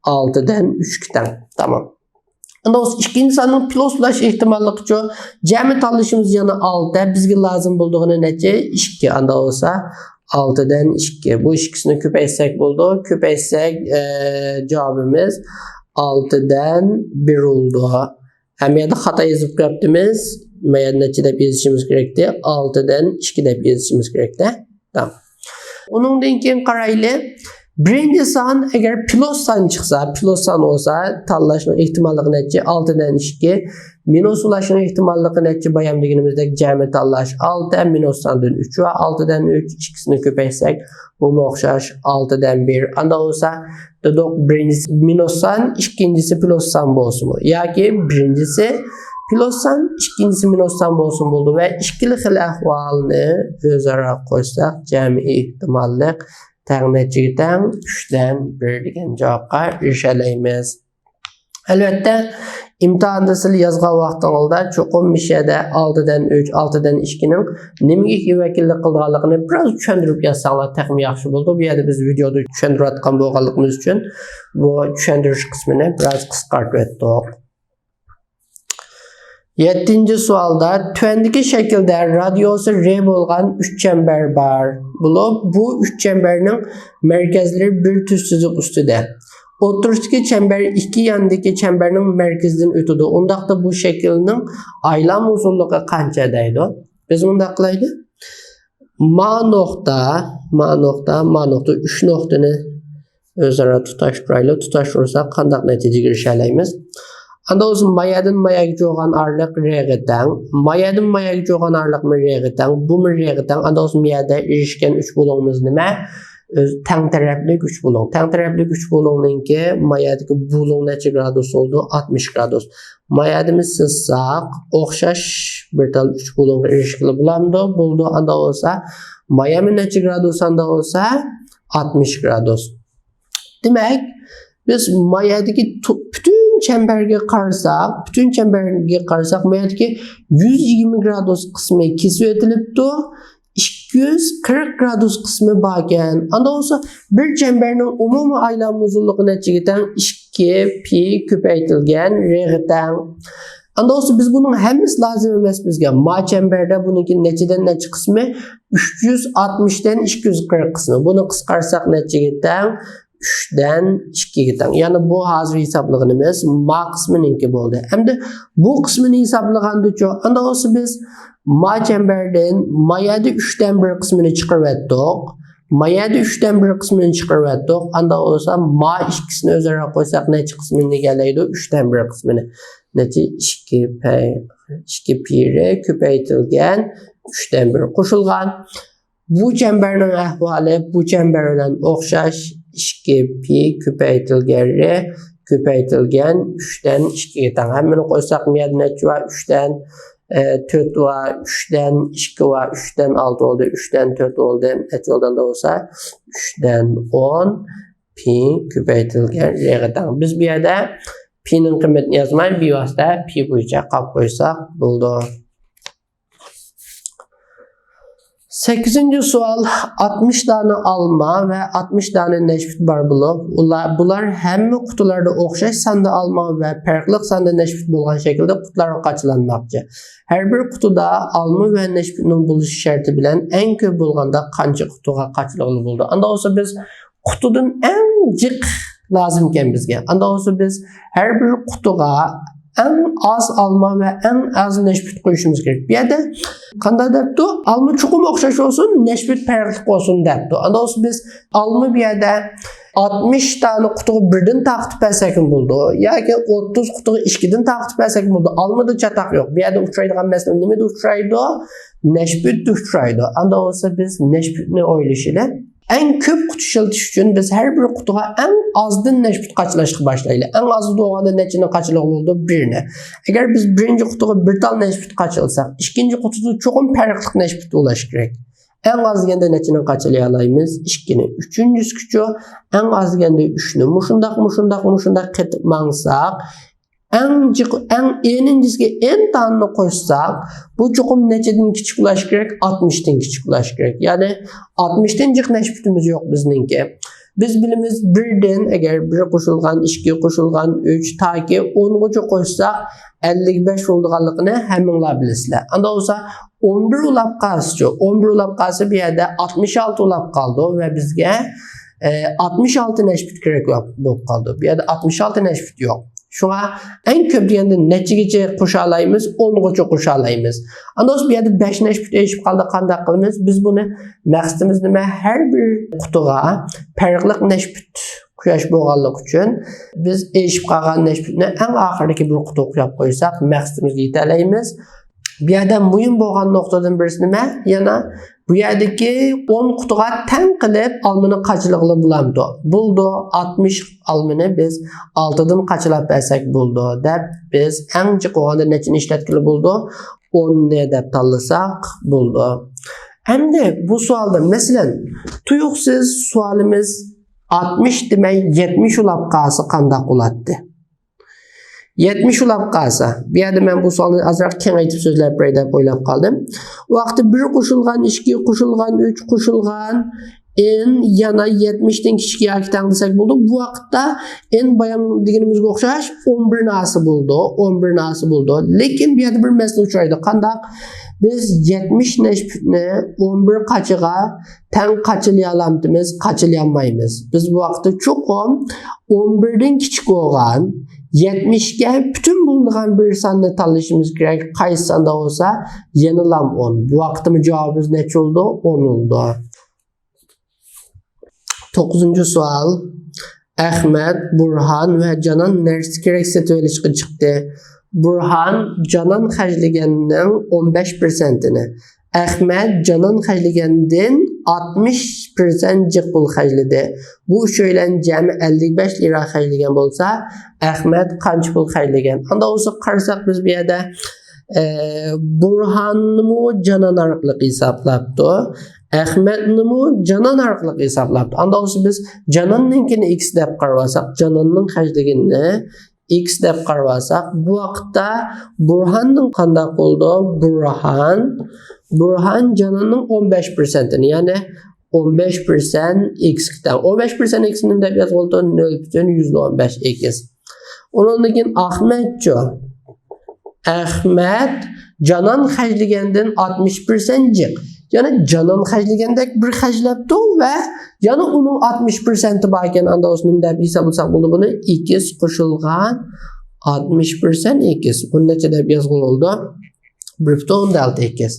ئالتىدىن ئۈچكە تەڭ. تامام. ئاندا بولسا ئىككىنچى ساننىڭ پلۇسلاش ئېھتىماللىقىچۇ؟ جەمئىي تاللىشىمىز يەنە ئالتە. بىزگە لازىم بولىدىغىنى نەچچە؟ ئىككى. ئاندا بولسا ئالتىدىن ئىككى. بۇ ئىككىسىنى كۆپەيتسەك بولىدۇ. كۆپەيتسەك، ئە، جاۋابىمىز ئالتىدىن بىر بولىدۇ. ھەم يەردە خاتا يېزىپ قويۇپتىمىز. ما يەردە نەچچە دەپ يېزىشىمىز كېرەكتى؟ ئالتىدىن ئىككى دەپ يېزىشىمىز كېرەكتە. تامام. ئۇنىڭدىن كېيىن قارايلى. بىرىنچى سان ئەگەر پلۇس سان چىقسا، پلۇس سان بولسا، تاللاشنىڭ ئېھتىماللىقى نەچچە؟ ئالتىدىن ئىككى. مىنۇس بولۇشنىڭ ئېھتىماللىقى نەچچە؟ بايام دېگىنىمىزدەك جەمئىي تاللاش ئالتە، مىنۇس ساندىن ئۈچ ۋە ئالتىدىن ئۈچ، ئىككىسىنى كۆپەيتسەك، بۇمۇ ئوخشاش ئالتىدىن بىر. ئاندا بولسا، دېدۇق، بىرىنچىسى مىنۇس سان، ئىككىنچىسى پلۇس سان بولسىمۇ، ياكى بىرىنچىسى پلۇس سان، ئىككىنچىسى مىنۇس سان بولسىمۇ بولىدۇ ۋە ئىككىلا خىل ئەھۋالنى ئۆزئارا قوشساق، جەمئىي ئېھتىماللىق تەڭ نەچچىگە تەڭ؟ ئۈچتىن بىر دېگەن جاۋابقا ئېرىشەلەيمىز. ئەلۋەتتە، ئىمتىھاندا سىلەر يازغان ۋاقتىڭلاردا چوقۇم مۇشۇ يەردە ئالتىدىن ئۈچ، ئالتىدىن ئىككىنىڭ نېمىگە ۋەكىللىك قىلىدىغانلىقىنى بىراز چۈشەندۈرۈپ يازساڭلار تېخىمۇ ياخشى بولىدۇ. بۇ يەردە بىز ۋىدېيودا چۈشەندۈرۈۋاتقان بولغانلىقىمىز ئۈچۈن بۇ چۈشەندۈرۈش قىسمىنى بىراز قىسقارتىۋەتتۇق. يەتتىنچى سوئالدا تۆۋەندىكى شەكىلدە رادىيۇسى رې بولغان ئۈچ چەمبەر بار بولۇپ، بۇ ئۈچ چەمبەرنىڭ مەركەزلىرى بىر تۈز سىزىق ئۈستىدە. ئوتتۇرىسىدىكى چەمبەر ئىككى ياندىكى چەمبەرنىڭ مەركىزىدىن ئۆتىدۇ. ئۇنداقتا بۇ شەكىلنىڭ ئايلانما ئۇزۇنلۇقى قانچە دەيدۇ. بىز مۇنداق قىلايلى. ما نۇقتا، ما نۇقتا، ما نۇقتا، ئۈچ نۇقتىنى ئۆزئارا تۇتاشتۇرايلى. تۇتاشتۇرساق قانداق نەتىجىگە ئېرىشەلەيمىز؟ ئاندا بولسا ما يەردىن ما يەرگىچە بولغان ئارىلىق رېغا تەڭ. ما يەردىن ما يەرگىچە بولغان ئارىلىقمۇ رېغا تەڭ. بۇمۇ رېغا تەڭ. ئاندا بولسا ما يەردە ئېرىشكەن ئۈچ بۇلۇڭىمىز نېمە؟ ئۆز تەڭ تەرەپلىك ئۈچ بۇلۇڭ. تەڭ تەرەپلىك ئۈچ بۇلۇڭنىڭكى ما يەردىكى بۇلۇڭ نەچچە گرادۇس بولىدۇ؟ ئاتمىش گرادۇس. ما يەردىمۇ سىزساق، ئوخشاش بىر تال ئۈچ بۇلۇڭغا ئېرىشكىلى بولامدۇ؟ بولىدۇ. ئاندا بولسا ما يەرمۇ نەچچە گرادۇس؟ ئاندا بولسا ئاتمىش گرادۇس. دېمەك، بىز ما يەردىكى تو-، پۈتۈن چەمبەرگە قارىساق، پۈتۈن چەمبەرگە قارىساق، ما يەردىكى يۈز يىگىرمە گرادۇس قىسمى كېسىۋېتىلىپتۇ، ئىككى يۈز قىرىق گرادۇس قىسمى باركەن. ئاندا بولسا بىر چەمبەرنىڭ ئومۇمىي ئايلانما ئۇزۇنلۇقى نەچچىگە تەڭ؟ ئىككى پى كۆپەيتىلگەن رېغا تەڭ. ئاندا بولسا بىز بۇنىڭ ھەممىسى لازىم ئەمەس بىزگە. ما چەمبەردە بۇنىڭكى نەچچىدىن نەچچە قىسمى؟ ئۈچ يۈز ئاتمىشتىن ئىككى يۈز قىرىق قىسمى. بۇنى قىسقارتساق نەچچىگە تەڭ؟ ئۈچتىن ئىككىگە تەڭ. يەنى بۇ ھازىر ھېسابلىغىنىمىز ما قىسمىنىڭكى بولدى. ئەمدى بۇ قىسمىنى ھېسابلىغاندىچۇ؟ ئاندا بولسا بىز ما چەمبەردىن ما يەردە ئۈچتىن بىر قىسمىنى چىقىرىۋەتتۇق. ما يەردە ئۈچتىن بىر قىسمىنى چىقىرىۋەتتۇق. ئاندا بولسا ما ئىككىسىنى ئۆزئارا قوشساق نەچچە قىسمىنى ئىگىلەيدۇ؟ ئۈچتىن بىر قىسمىنى. نەچچە؟ ئىككى پەي، ئىككى پى رې كۆپەيتىلگەن ئۈچتىن بىر قوشۇلغان. بۇ چەمبەرنىڭ ئەھۋالى بۇ چەمبەر بىلەن ئوخشاش، ئىككى پى كۆپەيتىلگەن رې كۆپەيتىلگەن ئۈچتىن ئىككىگە تەڭ. ھەممىنى قوشساق ما يەردە نەچچە بار؟ ئۈچتىن، ئە، تۆت بار، ئۈچتىن ئىككى بار، ئۈچتىن ئالتە بولدى، ئۈچتىن تۆت بولدى، نەچچە بولدى؟ ئاندا بولسا ئۈچتىن ئون پى كۆپەيتىلگەن رېغا تەڭ. بىز بۇ يەردە پىنىڭ قىممىتىنى يازماي، بىۋاسىتە پى بويىچە قاپ قويساق بولىدۇ. سەككىزىنچى سوئال، ئاتمىش دانە ئالما ۋە ئاتمىش دانە نەشپۈت بار بولۇپ، ئۇلار، بۇلار ھەممە قۇتىلاردا ئوخشاش ساندا ئالما ۋە پەرقلىق ساندا نەشپۈت بولغان شەكىلدە قۇتىلارغا قاچىلانماقچى. ھەر بىر قۇتىدا ئالما ۋە نەشپۈتنىڭ بولۇشى شەرتى بىلەن ئەڭ كۆپ بولغاندا قانچە قۇتىغا قاچىلىغىلى بولىدۇ؟ ئاندا بولسا بىز قۇتىدىن ئەڭ جىق لازىمكەن بىزگە. ئاندا بولسا بىز ھەر بىر قۇتىغا ئەڭ ئاز ئالما ۋە ئەڭ ئاز نەشپۈت قويۇشىمىز كېرەك. بۇ يەردە قانداق دەپتۇ؟ ئالما چوقۇم ئوخشاش بولسۇن، نەشپۈت پەرقلىق بولسۇن دەپتۇ. ئاندا بولسا بىز ئالما بۇ يەردە ئاتمىش دانە قۇتىغا بىردىن تارقىتىپ بەرسەكمۇ بولىدۇ. ياكى ئوتتۇز قۇتىغا ئىككىدىن تارقىتىپ بەرسەكمۇ بولىدۇ. ئالمىدا چاتاق يوق. بۇ يەردە ئۇچرايدىغان مەسىلە نېمىدە ئۇچرايدۇ؟ نەشپۈتتە ئۇچرايدۇ. ئاندا بولسا بىز نەشپۈتنى ئويلىشىلى. ئەڭ كۆپ قۇت ئىشلىتىش ئۈچۈن بىز ھەر بىر قۇتىغا ئەڭ ئازدىن نەشپۈت قاچىلاشقا باشلايلى. ئەڭ ئازى بولغاندا نەچچىنى قاچىلىغىلى بولىدۇ؟ بىرنى. ئەگەر بىز بىرىنچى قۇتىغا بىر تال نەشپۈت قاچىلىساق، ئىككىنچى قۇتىدا چوقۇم پەرقلىق نەشپۈت بولۇشى كېرەك. ئەڭ ئاز دېگەندە نەچچىنى قاچىلايالايمىز؟ ئىككىنى. ئۈچىنچىسىچۇ؟ ئەڭ ئاز دېگەندە ئۈچنى. مۇشۇنداق، مۇشۇنداق، مۇشۇنداق قېتىپ ماڭساق، ئەڭ جىق-، ئەڭ ئېنىنچىسىگە ئېن تاننى قوشساق، بۇ چوقۇم نەچچىدىن كىچىك بولۇشى كېرەك؟ ئاتمىشتىن كىچىك بولۇشى كېرەك. يەنى ئاتمىشتىن جىق نەشپۈتىمىز يوق بىزنىڭكى. بىز بىلىمىز، بىردىن ئەگەر بىر قوشۇلغان ئىككى قوشۇلغان ئۈچ تاكى ئونغىچە قوشساق، ئەللىك بەش بولىدىغانلىقىنى ھەممىڭلار بىلىسىلەر. ئاندا بولسا ئون بىر ئۇلاپ قالسىچۇ؟ ئون بىر ئۇلاپ قالسا، بۇ يەردە ئاتمىش ئالتە ئۇلاپ قالىدۇ ۋە بىزگە ئاتمىش ئالتە نەشپۈت كېرەك بولۇپ قالىدۇ. بۇ يەردە ئاتمىش ئالتە نەشپۈت يوق. شۇڭا ئەڭ كۆپ دېگەندە نەچچىگىچە قوشالايمىز؟ ئونغىچە قوشالايمىز. ئاندىن بۇ يەردە بەش نەشپۈت ئېشىپ قالدى، قانداق قىلىمىز؟ بىز بۇنى، مەقسىتىمىز نېمە؟ ھەر بىر قۇتىغا پەرقلىق نەشپۈت قوشاش بولغانلىقى ئۈچۈن، بىز ئېشىپ قالغان نەشپۈتنى ئەڭ ئاخىرىدىكى بىر قۇتىغا قويۇپ قويساق، مەقسىتىمىزگە يېتەلەيمىز. بۇ يەردە مۇھىم بولغان نۇقتىدىن بىرسى نېمە؟ يەنە بۇ يەردىكى ئون قۇتىغا تەڭ قىلىپ ئالمىنى قاچىلىغىلى بولامدۇ؟ بولىدۇ. ئاتمىش ئالمىنى بىز ئالتىدىن قاچىلاپ بەرسەك بولىدۇ دەپ، بىز ئەڭ جىق بولغاندا نەچچىنى ئىشلەتكىلى بولىدۇ؟ ئوننى دەپ تاللىساق بولىدۇ. ئەمدى بۇ سوئالدا، مەسىلەن، تۇيۇقسىز سوئالىمىز ئاتمىش دېمەي، يەتمىش بولاپ قالسا قانداق بولاتتى؟ يەتمىش بولاپ قالسا، بۇ يەردە مەن بۇ سوئالنى ئازراق كېڭەيتىپ سۆزلەپ بېرەي دەپ ئويلاپ قالدىم. بۇ ۋاقىتتا بىر قوشۇلغان ئىككى قوشۇلغان ئۈچ قوشۇلغان ئېن يەنە يەتمىشتىن كىچىك ياكى تەڭ دېسەك بولىدۇ. بۇ ۋاقىتتا ئېن بايام دېگىنىمىزگە ئوخشاش ئون بىرنى ئالسا بولىدۇ، ئون بىرنى ئالسا بولىدۇ. لېكىن بۇ يەردە بىر مەسىلە ئۇچرايدۇ. قانداق؟ بىز يەتمىش نەشپۈتنى ئون بىر قاچىغا تەڭ قاچىلىيالامتىمىز؟ قاچىلىيالمايمىز. بىز بۇ ۋاقىتتا چوقۇم ئون بىردىن كىچىك بولغان يەتمىشكە پۈتۈن بولىدىغان بىر ساننى تاللىشىمىز كېرەك. قايسى ساندا بولسا يەنىلام ئون. بۇ ۋاقىتتىمۇ جاۋابىمىز نەچچە بولىدۇ؟ ئون بولىدۇ. توققۇزىنچى سوئال. ئەخمەت، بۇرھان ۋە جانان نەرسە كېرەك سېتىۋېلىشقا چىقتى. بۇرھان جانان خەجلىگەننىڭ ئون بەش پىرسەنتىنى، ئەخمەت جانان خەجلىگەندىن ئاتمىش پىرسەنت جىق پۇل خەجلىدى. بۇ ئۈچەيلەن جەمئىي ئەللىك بەش لىرا خەجلىگەن بولسا، ئەخمەت قانچە پۇل خەجلىگەن؟ ئاندا بولسا قارىساق بىز بۇ يەردە، ئە، بۇرھاننىمۇ جانان ئارقىلىق ھېسابلاپتۇ. ئەخمەتنىمۇ جانان ئارقىلىق ھېسابلاپتۇ. ئاندا بولسا بىز جاناننىڭكىنى ئىكس دەپ قارىۋالساق، جاناننىڭ خەجلىگىنىنى ئىكس دەپ قارىۋالساق، بۇ ۋاقىتتا بۇرھاننىڭ قانداق بولىدۇ؟ بۇرھان، بۇرھان جاناننىڭ ئون بەش پىرسەنتىنى، يەنى ئون بەش پىرسەنت ئىكسكە تەڭ. ئون بەش پىرسەنت ئىكسنى نېمە دەپ يازغىلى بولىدۇ؟ نۆل پۈتۈن يۈزدە ئون بەش ئىكس. ئۇنىڭدىن كېيىن ئەخمەتچۇ؟ ئەخمەت جانان خەجلىگەندىن ئاتمىش پىرسەنت جىق. يەنى جانان خەجلىگەندەك بىر خەجلەپتۇ ۋە يەنە ئۇنىڭ ئاتمىش پىرسەنتى بار ئىكەن. ئاندا بولسا نېمە دەپ ھېسابلىساق بولىدۇ بۇنى؟ ئىكس قوشۇلغان ئاتمىش پىرسەنت ئىكس. بۇنى نەچچە دەپ يازغىلى بولىدۇ؟ بىر پۈتۈن ئوندىن ئالتە ئىكس.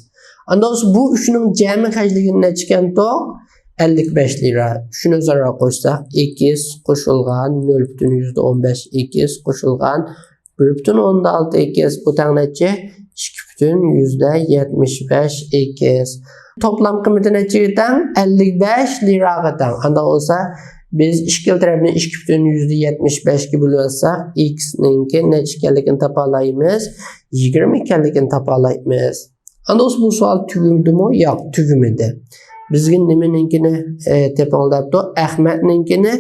ئاندا بولسا بۇ ئۈچنىڭ جەمئىي خەجلىگىنى نەچچە ئىكەنتۇ؟ ئەللىك بەش لىرا. ئۈچنى ئۆزئارا قوشساق، ئىكس قوشۇلغان نۆل پۈتۈن يۈزدە ئون بەش ئىكس قوشۇلغان بىر پۈتۈن ئوندىن ئالتە ئىكس، بۇ تەڭ نەچچە؟ ئىككى پۈتۈن يۈزدە يەتمىش بەش ئىكس. توپلام قىممىتى نەچچىگە تەڭ؟ ئەللىك بەش لىراغا تەڭ. ئاندا بولسا بىز ئىككىلا تەرەپنى ئىككى پۈتۈن يۈزدە يەتمىش بەشكە بۆلۈۋەتسەك، ئىكسنىڭكى نەچچە ئىكەنلىكىنى تاپالايمىز، يىگىرمە ئىكەنلىكىنى تاپالايمىز. ئاندا بولسا بۇ سوئال تۈگىدىمۇ؟ ياق، تۈگىمىدى. بىزگە نېمىنىڭكىنى، ئە، تېپىڭ دەپتۇ؟ ئەخمەتنىڭكىنى.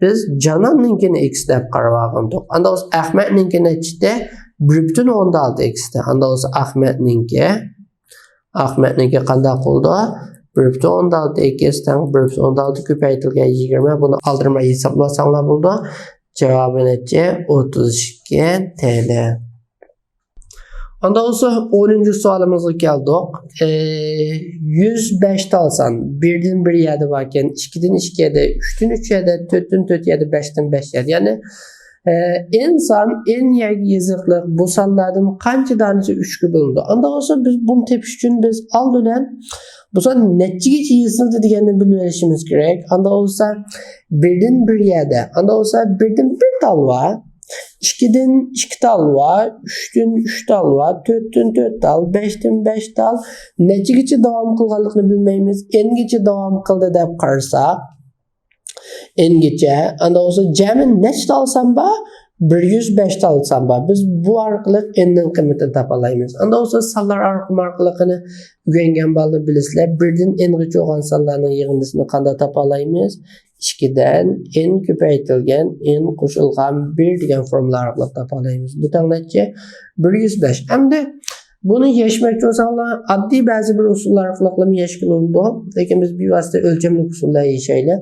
بىز جاناننىڭكىنى ئىكس دەپ قارىۋالغانتۇق. ئاندا بولسا ئەخمەتنىڭكى نەچچىدە؟ بىر پۈتۈن ئوندىن ئالتە ئىكستە. ئاندا بولسا ئەخمەتنىڭكى، ئەخمەتنىڭكى قانداق بولىدۇ؟ بىر پۈتۈن ئوندىن ئالتە ئىكس تەڭ بىر پۈتۈن ئوندىن ئالتە كۆپەيتىلگەن يىگىرمە. بۇنى ئالدىرىماي ھېسابلىساڭلار بولىدۇ. جاۋابى نەچچە؟ ئوتتۇز ئىككى تىيىن. ئاندا بولسا ئونىنچى سوئالىمىزغا كەلدۇق. ئى، يۈز بەش تال سان بىردىن بىر يەردە باركەن، ئىككىدىن ئىككى يەردە، ئۈچتىن ئۈچ يەردە، تۆتتىن تۆت يەردە، بەشتىن بەش يەردە. يەنى، ئى، ئېن سان ئېن يەرگە يېزىقلىق بۇ سانلاردىن قانچە دانىسى ئۈچكە بۆلۈنىدۇ؟ ئاندا بولسا بىز بۇنى تېپىش ئۈچۈن بىز ئالدى بىلەن بۇ سان نەچچىگىچە يېزىلدى دېگەننى بىلىۋېلىشىمىز كېرەك. ئاندا بولسا بىردىن بىر يەردە، ئاندا بولسا بىردىن بىر تال بار. ئىككىدىن ئىككى تال بار، ئۈچتىن ئۈچ تال بار، تۆتتىن تۆت تال، بەشتىن بەش تال. نەچچىگىچە داۋام قىلغانلىقىنى بىلمەيمىز. ئېنگىچە داۋام قىلدى دەپ قارىساق، ئېنگىچە، ئاندا بولسا جەمئىي نەچچە تال سان بار؟ بىر يۈز بەش تال سان بار. بىز بۇ ئارقىلىق ئېننىڭ قىممىتىنى تاپالايمىز. ئاندا بولسا سانلار ئارقىمى ئارقىلىقىنى ئۆگەنگەن بالىلار بىلىسىلەر. بىردىن ئېنغىچە بولغان سانلارنىڭ يىغىندىسىنى قانداق تاپالايمىز؟ ئىككىدىن ئېن كۆپەيتىلگەن ئېن قوشۇلغان بىر دېگەن فورمۇلا ئارقىلىق تاپالايمىز. بۇ تەڭ نەچچە؟ بىر يۈز بەش. ئەمدى بۇنى يەشمەكچى بولساڭلار، ئاددىي بەزى بىر ئۇسۇللار ئارقىلىقلا يەشكىلى بولىدۇ. لېكىن بىز بىۋاسىتە ئۆلچەملىك ئۇسۇلدا يەشەيلى.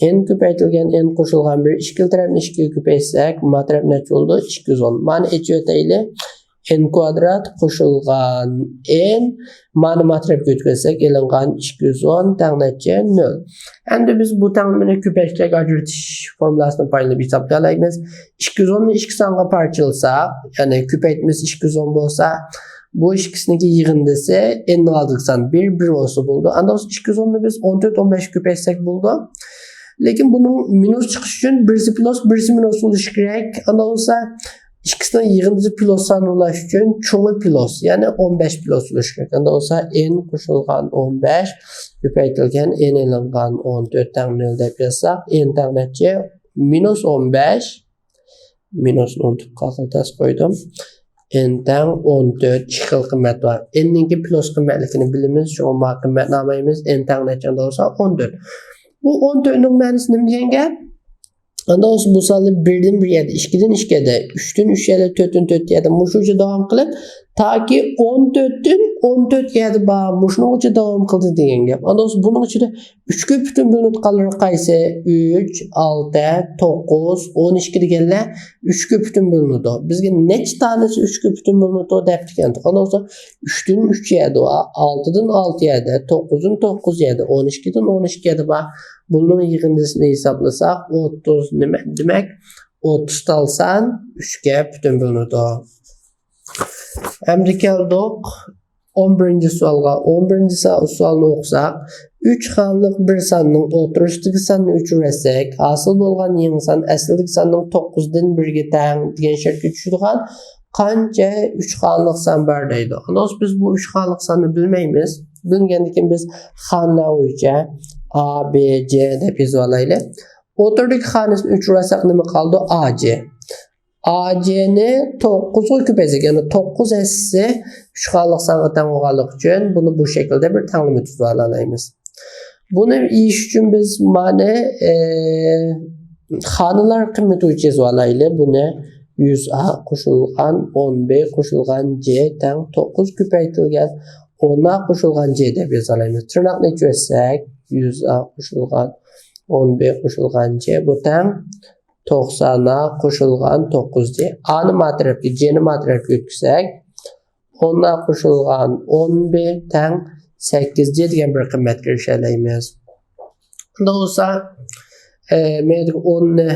ئېن كۆپەيتىلگەن ئېن قوشۇلغان بىر، ئىككىلا تەرەپنى ئىككىگە كۆپەيتسەك، ما تەرەپ نەچچە بولىدۇ؟ ئىككى يۈز ئون. مانى ئېچىۋېتەيلى. ئېن كۋادرات قوشۇلغان ئېن، مانا ما تەرەپكە ئۆتكۈزسەك، ئېلىنغان ئىككى يۈز ئون تەڭ نەچچە؟ نۆل. ئەمدى بىز بۇ تەڭلىمىنى كۆپەيتكۈچىلىك ئاجرىتىش فورمۇلاسىدىن پايدىلىنىپ ھېسابلىيالايمىز. ئىككى يۈز ئوننى ئىككى سانغا پارچىلىساق، يەنى كۆپەيتمىسى ئىككى يۈز ئون بولسا، بۇ ئىككىسىنىڭكى يىغىندىسى ئېننىڭ ئالدىدىكى سان بىر، بىر بولسا بولىدۇ. ئاندا بولسا ئىككى يۈز ئوننى بىز ئون تۆت، ئون بەشكە كۆپەيتسەك بولىدۇ. لېكىن بۇنىڭ مىنۇس چىقىشى ئۈچۈن بىرسى پلۇس، بىرسى مىنۇس بولۇشى كېرەك. ئاندا بولسا ئىككىسىنىڭ يىغىندىسى پلۇس سان بولۇش ئۈچۈن چوڭى پلۇس، يەنى ئون بەش پلۇس بولۇشى كېرەك. ئاندا بولسا ئېن قوشۇلغان ئون بەش كۆپەيتىلگەن ئېن ئېلىنغان ئون تۆت تەڭ نۆل دەپ يازساق، ئېن تەڭ نەچچە؟ مىنۇس ئون بەش. مىنۇسنى ئۇنتۇپ قالغىلى تەس قويدۇم. ئېن تەڭ ئون تۆت، ئىككى خىل قىممەت بار. ئېننىڭكى پلۇس قىممەتلىكىنى بىلىمىز، شۇڭا ما قىممەتنى ئالمايمىز. ئېن تەڭ نەچچە؟ ئاندا بولسا ئون تۆت. بۇ ئون تۆتنىڭ مەنىسى نېمە دېگەن گەپ؟ ئاندا بولسا بۇ سانلار بىردىن بىر يەردە، ئىككىدىن ئىككى يەردە، ئۈچتىن ئۈچ يەردە، تۆتتىن تۆت يەردە، مۇشۇنچە داۋام قىلىپ، تاكى ئون تۆتتىن ئون تۆت يەردە بار، مۇشۇنىڭغىچە داۋام قىلدى دېگەن گەپ. ئاندا بولسا بۇنىڭ ئىچىدە ئۈچكە پۈتۈن بۆلۈنۈپ قالىدىغانلىرى قايسى؟ ئۈچ، ئالتە، توققۇز، ئون ئىككى دېگەنلەر ئۈچكە پۈتۈن بۆلۈنىدۇ. بىزگە نەچچە دانىسى ئۈچكە پۈتۈن بۆلۈنىدۇ دەپتىكەن. ئاندا بولسا ئۈچتىن ئۈچ يەردە بار، ئالتىدىن ئالتە يەردە، توققۇزدىن توققۇز يەردە، ئون ئىككىدىن ئون ئىككى يەردە بار. بۇنىڭ يىغىندىسىنى ھېسابلىساق، ئوتتۇز نېمە؟ دېمەك، ئوتتۇز تال سان ئۈچكە پۈتۈن بۆلۈنىدۇ. ئەمدى كەلدۇق ئون بىرىنچى سوئالغا. ئون بىرىنچى سا-، سوئالنى ئوقۇساق، ئۈچ خانىلىق بىر ساننىڭ ئوتتۇرىسىدىكى ساننى ئۆچۈرۈۋەتسەك، ھاسىل بولغان يېڭى سان ئەسلىدىكى ساننىڭ توققۇزدىن بىرگە تەڭ دېگەن شەرتكە چۈشىدىغان قانچە ئۈچ خانىلىق سان بار دەيدۇ. ئاندا بولسا بىز بۇ ئۈچ خانىلىق ساننى بىلمەيمىز. بىلمىگەندىن كېيىن بىز خانىلار بويىچە ئا، بې، جې دەپ يېزىۋالايلى. ئوتتۇرىدىكى خانىسىنى ئۆچۈرۈۋەتسەك نېمە قالىدۇ؟ ئا جې. ئا جېنى توققۇزغا كۆپەيتسەك، يەنى توققۇز ھەسسىسى ئۈچ خانىلىق سانغا تەڭ بولغانلىقى ئۈچۈن بۇنى بۇ شەكىلدە بىر تەڭلىمە تۈزۈۋالالايمىز. بۇنى يېزىش ئۈچۈن بىز مانا، ئى، خانىلار قىممىتى بويىچە يېزىۋالايلى. بۇنى يۈز ئا قوشۇلغان ئون بې قوشۇلغان جې تەڭ توققۇز كۆپەيتىلگەن ئون ئا قوشۇلغان جې دەپ يېزىۋالايمىز. تىرناقنى ئۆچۈرۈۋەتسەك، يۈز ئا قوشۇلغان ئون بې قوشۇلغان جې، بۇ تەڭ توقسان ئا قوشۇلغان توققۇز جې. ئانى ما تەرەپكە، جېنى ما تەرەپكە ئۆتكۈزسەك، ئون ئا قوشۇلغان ئون بې تەڭ سەككىز جې دېگەن بىر قىممەتكە ئېرىشەلەيمىز. ئۇنداق بولسا، ئە، مەيدىكى ئوننى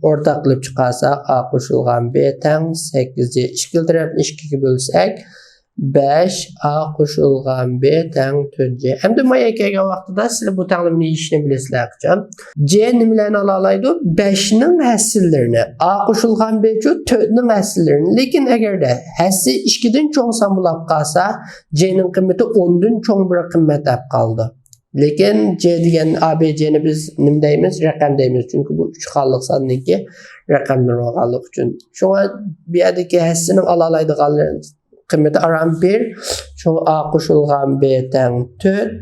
ئورتاق قىلىپ چىقارساق، ئا قوشۇلغان بې تەڭ سەككىز جې. ئىككىلا تەرەپنى ئىككىگە بۆلسەك، بەش ئا قوشۇلغان بې تەڭ تۆت جې. ئەمدى مايا كەلگەن ۋاقتىدا سىلەر بۇ تەڭلىمىنى يېشىشنى بىلىسىلەر قاچان. جې نېمىلەرنى ئالالايدۇ؟ بەشنىڭ ھەسسىلىرىنى. ئا قوشۇلغان بېچۇ تۆتنىڭ ھەسسىلىرىنى. لېكىن ئەگەردە ھەسسە ئىككىدىن چوڭ سان بولاپ قالسا، جېنىڭ قىممىتى ئوندىن چوڭ بىر قىممەت ئاپ قالىدۇ. لېكىن جې دېگەن ئا بې جېنى بىز نېمە دەيمىز؟ رەقەم دەيمىز. چۈنكى بۇ ئۈچ خانىلىق ساننىڭكى رەقەملىرى بولغانلىقى ئۈچۈن. شۇڭا بۇ يەردىكى ھەسسىنىڭ ئالالايدىغانلىرى قىممىتى ئاران بىر. شۇڭا ئا قوشۇلغان بې تەڭ تۆت،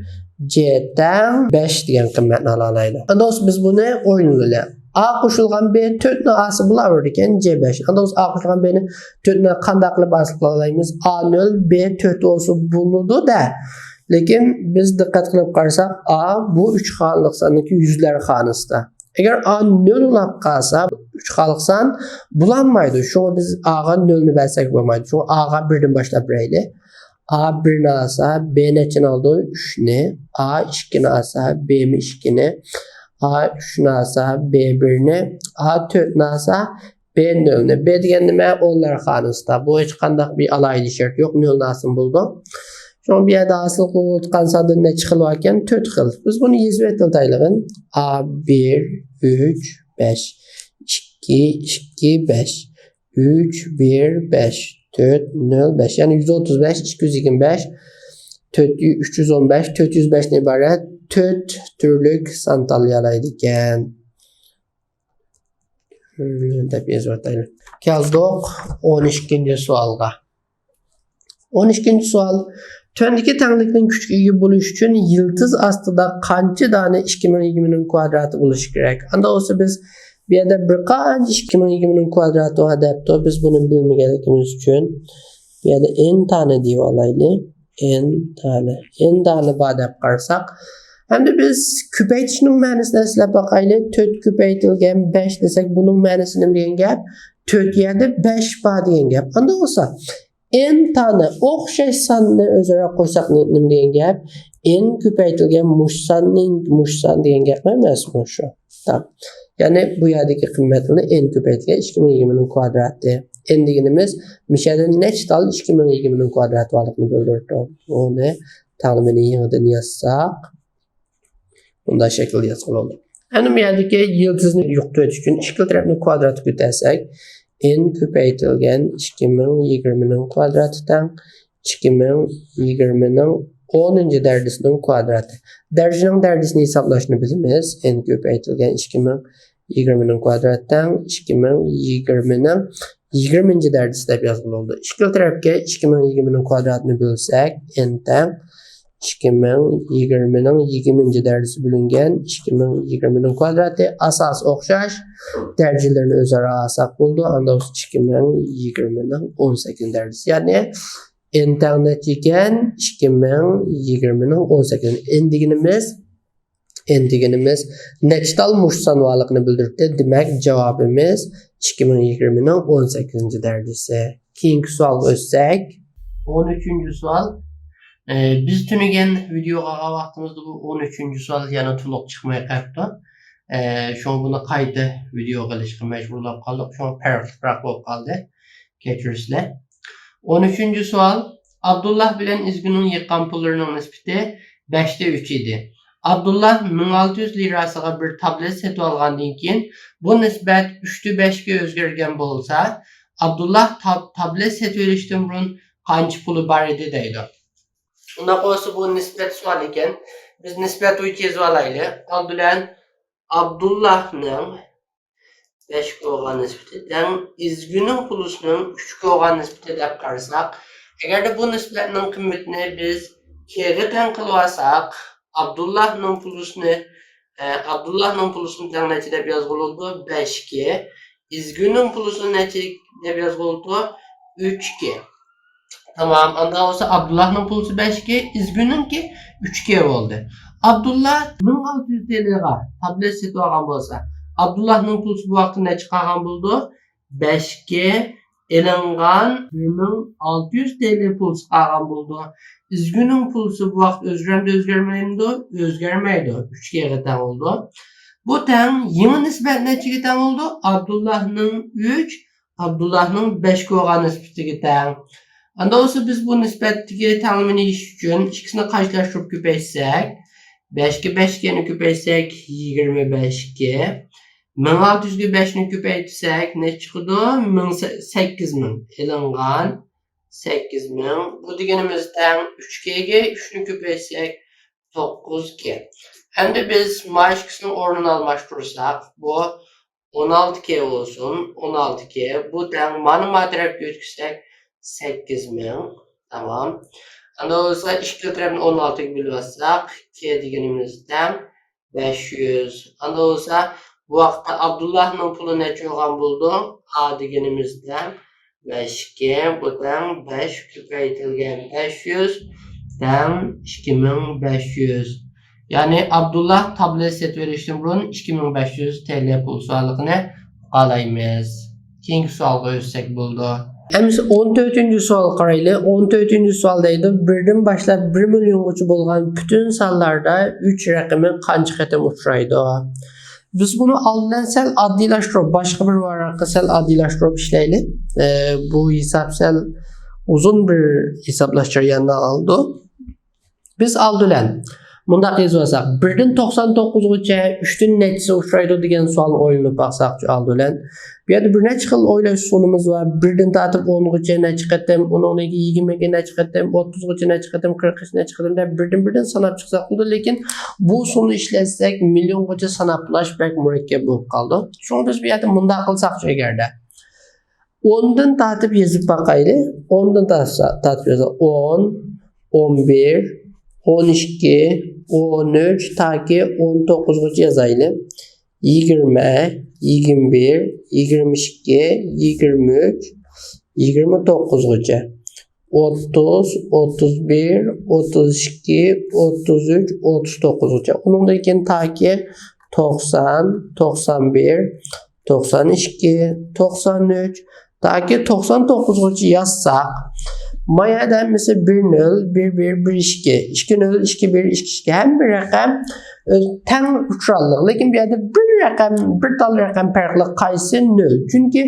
جې تەڭ بەش دېگەن قىممەتنى ئالالايدۇ. ئاندا بولسا بىز بۇنى ئويلىۋېلىڭ. ئا قوشۇلغان بې تۆتنىڭ ئاسى بولاۋېرىدىكەن، جې بەش. ئاندا بولسا ئا قوشۇلغان بېنى تۆتنى قانداق قىلىپ ھاسىل قىلالايمىز؟ ئا نۆل، بې تۆت بولسا بولىدۇ-دە. لېكىن بىز دىققەت قىلىپ قارىساق، ئا بۇ ئۈچ خانىلىق ساننىڭكى يۈزلەر خانىسىدا. ئەگەر ئا نۆل بولاپ قالسا، ئۈچ خانىلىق سان بولالمايدۇ. شۇڭا بىز ئاغا نۆلنى بەرسەك بولمايدۇ. شۇڭا ئاغا بىردىن باشلاپ بېرەيلى. ئا بىرنى ئالسا، بې نەچچىنى ئالىدۇ؟ ئۈچنى. ئا ئىككىنى ئالسا، بېمۇ ئىككىنى. ئا ئۈچنى ئالسا، بې بىرنى. ئا تۆتنى ئالسا، بې نۆلنى. بې دېگەن نېمە؟ ئونلار خانىسىدا. بۇ ھېچقانداق بىر ئالاھىدە شەرت يوق، نۆلنى ئالسىمۇ بولىدۇ. شۇڭا بۇ يەردە ھاسىل قىلىۋاتقان ساندىن نەچچە خىل باركەن؟ تۆت خىل. بىز بۇنى يېزىۋېتىۋېتەيلىغىن. ئا بىر، ئۈچ، بەش. ئىككى، ئىككى، بەش. ئۈچ، بىر، بەش. تۆت، نۆل، بەش. يەنى يۈز ئوتتۇز بەش، ئىككى يۈز يىگىرمە بەش، تۆت، ئۈچ يۈز ئون بەش، تۆت يۈز بەشتىن ئىبارەت تۆت تۈرلۈك سان تاللىيالايدىكەن. دەپ يېزىۋاتايلى. كەلدۇق ئون ئىككىنچى سوئالغا. ئون ئىككىنچى سوئال. تۆۋەندىكى تەڭلىكنىڭ كۈچكە ئىگە بولۇشى ئۈچۈن يىلتىز ئاستىدا قانچە دانە ئىككى مىڭ يىگىرمىنىڭ كۋادراتى بولۇشى كېرەك؟ ئاندا بولسا بىز بۇ يەردە بىر قانچە ئىككى مىڭ يىگىرمىنىڭ كۋادراتى بار دەپتۇ. بىز بۇنى بىلمىگەنلىكىمىز ئۈچۈن بۇ يەردە ئېن دانە دېيىۋالايلى. ئېن دانە. ئېن دانە بار دەپ قارىساق. ئەمدى بىز كۆپەيتىشنىڭ مەنىسىنى ئەسلەپ باقايلى. تۆت كۆپەيتىلگەن بەش دېسەك، بۇنىڭ مەنىسى نېمە دېگەن گەپ؟ تۆت يەردە بەش بار دېگەن گەپ. ئاندا بولسا، ئېن تانە ئوخشاش ساننى ئۆزئارا قوشساق نېمە دېگەن گەپ؟ ئېن كۆپەيتىلگەن مۇش ساننىڭ مۇش سان دېگەن گەپ ئەمەسمۇ شۇ؟ تام. يەنى بۇ يەردىكى قىممەتنى ئېن كۆپەيتىلگەن ئىككى مىڭ يىگىرمىنىڭ كۋادراتى. ئېن دېگىنىمىز مۇشۇ يەردە نەچچە تال ئىككى مىڭ يىگىرمىنىڭ كۋادراتى بارلىقىنى بىلدۈرۈپ تۇرىدۇ. بۇنى تەڭلىمىنى يېڭىدىن يازساق، بۇنداق شەكىلدە يازغىلى بولىدۇ. ئەمدى بۇ يەردىكى يىلتىزنى يوقىتىۋېتىش ئۈچۈن ئىككىلا تەرەپنى كۋادراتقا كۆتەرسەك، ئېن كۆپەيتىلگەن ئىككى مىڭ يىگىرمىنىڭ كۋادراتى تەڭ ئىككى مىڭ يىگىرمىنىڭ ئونىنچى دەرىجىسىنىڭ كۋادراتى. دەرىجىنىڭ دەرىجىسىنى ھېسابلاشنى بىلىمىز. ئېن كۆپەيتىلگەن ئىككى مىڭ يىگىرمىنىڭ كۋادراتى تەڭ ئىككى مىڭ يىگىرمىنىڭ يىگىرمىنچى دەرىجىسى دەپ يازغىلى بولىدۇ. ئىككىلا تەرەپكە ئىككى مىڭ يىگىرمىنىڭ كۋادراتىنى بۆلسەك، ئېن تەڭ ئىككى مىڭ يىگىرمىنىڭ يىگىرمىنچى دەرىجىسى بۆلۈنگەن ئىككى مىڭ يىگىرمىنىڭ كۋادراتى ئاساسى ئوخشاش. دەرىجىلىرىنى ئۆزئارا ئالساق بولىدۇ. ئاندا بولسا ئىككى مىڭ يىگىرمىنىڭ ئون سەككىزىنچى دەرىجىسى. يەنى ئېن تەڭ نەچچە ئىكەن؟ ئىككى مىڭ يىگىرمىنىڭ ئون سەككىزىنچى. ئېن دېگىنىمىز، ئېن دېگىنىمىز نەچچە تال مۇش سان بارلىقىنى بىلدۈرۈپتۇ. دېمەك، جاۋابىمىز ئىككى مىڭ يىگىرمىنىڭ ئون سەككىزىنچى دەرىجىسى. كېيىنكى سوئالغا ئۆتسەك. ئون ئۈچىنچى سوئال. ئە، بىز تۈنۈگۈن ۋىدېئو قىلغان ۋاقتىمىزدا بۇ ئون ئۈچىنچى سوئال يەنە تولۇق چىقماي قاپتۇ. ئە، شۇڭا بۇنى قايتا ۋىدېئو قىلىشقا مەجبۇرلاپ قالدۇق. شۇڭا پەرقلىقراق بولۇپ قالدى. كەچۈرۈسىلەر. ئون ئۈچىنچى سوئال. ئابدۇللا بىلەن ئىزگۈنىڭ يىغقان پۇللىرىنىڭ نىسبىتى بەشتە ئۈچ ئىدى. ئابدۇللا مىڭ ئالتە يۈز لىراسىغا بىر تابلېت سېتىۋالغاندىن كېيىن، بۇ نىسبەت ئۈچتە بەشكە ئۆزگەرگەن بولسا، ئابدۇللا تاب-، تابلېت سېتىۋېلىشتىن بۇرۇن قانچە پۇلى بار ئىدى دەيدۇ. ئۇنداق بولسا، بۇ نىسبەت سوئال ئىكەن. بىز نىسبەت بويىچە يېزىۋالايلى. ئالدى بىلەن ئابدۇللانىڭ بەشكە بولغان نىسبىتى تەڭ ئىزگۈنىڭ پۇلىسىنىڭ ئۈچكە بولغان نىسبىتى دەپ قارىساق، ئەگەردە بۇ نىسبەتنىڭ قىممىتىنى بىز كېگە تەڭ قىلىۋالساق، ئابدۇللانىڭ پۇلىسىنى، ئە، ئابدۇللانىڭ پۇلىسىنى تەڭ نەچچە دەپ يازغىلى بولىدۇ؟ بەشكە. ئىزگۈنىڭ پۇلىسىنى نەچچە دەپ يازغىلى بولىدۇ؟ ئۈچكە. تامام. ئانداق بولسا ئابدۇللانىڭ پۇلىسى بەشكە، ئىزگۈنىڭكى ئۈچكە بولدى. ئابدۇللا مىڭ ئالتە يۈز تېلېغا تابلېت سېتىۋالغان بولسا، ئابدۇللانىڭ پۇلىسى بۇ ۋاقىتتا نەچچە قالغان بولىدۇ؟ بەشكە ئېلىنغان بىر مىڭ ئالتە يۈز تېلې پۇلىسى قالغان بولىدۇ. ئىزگۈنىڭ پۇلىسى بۇ ۋاقىت ئۆزگەرمىدۇ، ئۆزگەرمەيدۇ؟ ئۆزگەرمەيدۇ. ئۈچكە تەڭ بولىدۇ. بۇ تەڭ يېڭى نىسبەت نەچچىگە تەڭ بولىدۇ؟ ئابدۇللانىڭ ئۈچ، ئابدۇللانىڭ بەشكە بولغان نىسبىتىگە تەڭ. ئاندا بولسا بىز بۇ نىسبەتتىكى تەڭلىمىنى يېزىش ئۈچۈن ئىككىسىنى قارشىلاشتۇرۇپ كۆپەيتسەك، بەشكە بەشكە يەنە كۆپەيتسەك، يىگىرمە بەشكە، مىڭ ئالتە يۈزگە بەشنى كۆپەيتسەك، نەچچە چىقىدۇ؟ مىڭ سە-، سەككىز مىڭ ئېلىنغان، سەككىز مىڭ. بۇ دېگىنىمىز تەڭ ئۈچ كېگە، ئۈچنى كۆپەيتسەك، توققۇز كې. ئەمدى بىز مانا ئىككىسىنىڭ ئورنىنى ئالماشتۇرساق، بۇ ئون ئالتە كې بولسۇن، ئون ئالتە كې. بۇ تەڭ مانا ما تەرەپكە ئۆتكۈزسەك، سەككىز مىڭ. تامام. ئاندا بولسا ئىككىلا تەرەپنى ئون ئالتىگە بۆلۈۋالساق، كې دېگىنىمىز تەڭ بەش يۈز. ئاندا بولسا بۇ ۋاقىتتا ئابدۇللانىڭ پۇلى نەچچە بولغان بولىدۇ؟ ئا دېگىنىمىز تەڭ بەشكە، بۇ تەڭ بەش كۆپەيتىلگەن بەش يۈز تەڭ ئىككى مىڭ بەش يۈز. يەنى ئابدۇللا تابلېت سېتىۋېلىشتىن بۇرۇن ئىككى مىڭ بەش يۈز تېلې پۇل سوئاللىقىنى ئالايمىز. كېيىنكى سوئالغا ئۆتسەك بولىدۇ. ئەمىسە ئون تۆتىنچى سوئالغا قارايلى. ئون تۆتىنچى سوئال دەيدۇ، بىردىن باشلاپ بىر مىليونغىچە بولغان پۈتۈن سانلاردا ئۈچ رەقىمى قانچە قېتىم ئۇچرايدۇ؟ بىز بۇنى ئالدىن سەل ئاددىيلاشتۇرۇپ، باشقا بىر ۋاراققا سەل ئاددىيلاشتۇرۇپ ئىشلەيلى. ئە، بۇ ھېساب سەل ئۇزۇن بىر ھېسابلاش جەريانىنى ئالىدۇ. بىز ئالدى بىلەن مۇنداق يېزىۋالساق، بىردىن توقسان توققۇزغىچە ئۈچتىن نەچچىسى ئۇچرايدۇ دېگەن سوئالنى ئويلىنىپ باقساقچۇ ئالدى بىلەن. بۇ يەردە بىر نەچچە خىل ئويلاش ئۇسۇلىمىز بار. بىردىن تارتىپ ئونغىچە نەچچە قېتىم، ئۇنىڭدىن كېيىن يىگىرمىگە نەچچە قېتىم، ئوتتۇزغىچە نەچچە قېتىم، قىرىققىچە نەچچە قېتىم دەپ بىردىن بىردىن ساناپ چىقساق بولىدۇ. لېكىن بۇ ئۇسۇلنى ئىشلەتسەك مىليونغىچە ساناپلاش بەك مۇرەككەپ بولۇپ قالىدۇ. شۇڭا بىز بۇ يەردە مۇنداق قىلساقچۇ ئەگەردە. ئوندىن تارتىپ يېزىپ باقايلى. ئوندىن تارتسا-، تارتىپ يازسا، ئون، ئون بىر، ئون ئىككى، ئون ئۈچ تاكى ئون توققۇزغىچە يازايلى. يىگىرمە، يىگىرمە بىر، يىگىرمە ئىككى، يىگىرمە ئۈچ، يىگىرمە توققۇزغىچە. ئوتتۇز، ئوتتۇز بىر، ئوتتۇز ئىككى، ئوتتۇز ئۈچ، ئوتتۇز توققۇزغىچە. ئۇنىڭدىن كېيىن تاكى توقسان، توقسان بىر، توقسان ئىككى، توقسان ئۈچ، تاكى توقسان توققۇزغىچە يازساق، ما يەردە ھەممىسى بىر نۆل، بىر بىر، بىر ئىككى، ئىككى نۆل، ئىككى بىر، ئىككى ئىككى، ھەممە رەقەم، ئۆ، تەڭ ئۇچراللىق. لېكىن بۇ يەردە بىر رەقەم، بىر تال رەقەم پەرقلىق. قايسى؟ نۆل. چۈنكى